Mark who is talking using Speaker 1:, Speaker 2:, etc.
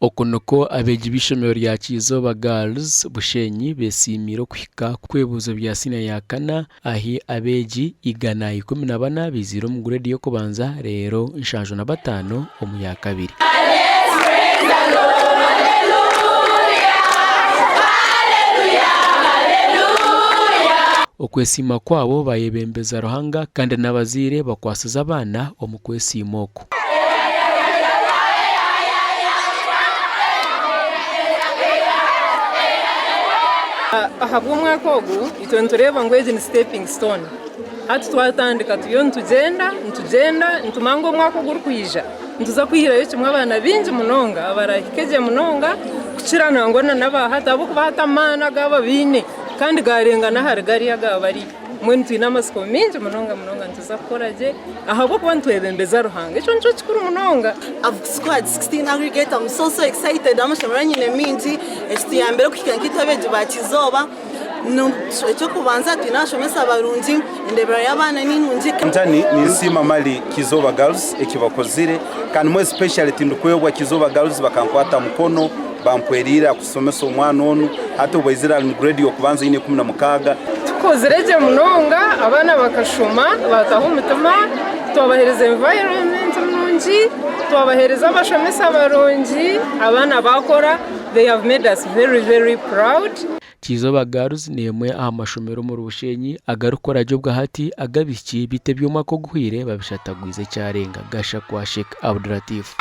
Speaker 1: Oku nikwo abeegi b'eishomero rya Kyizooba Girls Bushenyi besiimiire okuhika kw'ebibuuzo bya siniya ya kana ahi abeegi 114 baiziire omu gureedi y'okubanza reero 75 omu ya kabiri. Okwesiima kwabo bayebembeza Ruhanga kandi n'abazaire bakwasize abaana omu kwesiima oku.
Speaker 2: Ahabw'omwaka ogu itwe nitureeba ngu egi ni stepping stone. Hati twatandika turiyo nitugyenda nitugyenda nitumanya ngu omwaka ogurikwija nituza kwihirayo kimwe abaana baingi munonga abarahike gye munonga kukira nangwa n'aba hati ahabw'okuba hati amaani agu aba baine kandi gaarenga n'ahari gariya aga bari. Mbwenu twine amatsiko maingi munonga munonga nituza kukora gye ahabw'okuba nitwebembeza Ruhanga. Ekyo nikyo kikuru munonga.
Speaker 3: I've scored 16 aggregate, I'm so so excited, amashemererwa nyine mingi, ekituyambire kuhika nkaitwe abeegi ba Kizooba, eky'okubanza twine abashomesa barungi, endeebera y'abaana ni nungi.
Speaker 4: Ntani ninsiima mali Kizooba Girls ekibakozire kandi more especially tindikwebwa Kizooba Girls bakankwata aha mukono bampwerire aha kusomesa omwana onu hati obu aizire ari mu grade y'okubanza aine 16.
Speaker 2: Tukozire gye munonga abaana bakashoma baataho omutima, twabaheereza environment nungi, twabaheereza abashomesa barungi, abaana baakora, they have made us very very proud.
Speaker 1: Kyizooba Girls n'emwe aha mashomero omuri Bushenyi agarikukora gye obwahati ag'abaishiki beitu eby'omwaka oguhweire babishatagwize ekyarenga. Gashakwa Sheikh Abdulatif.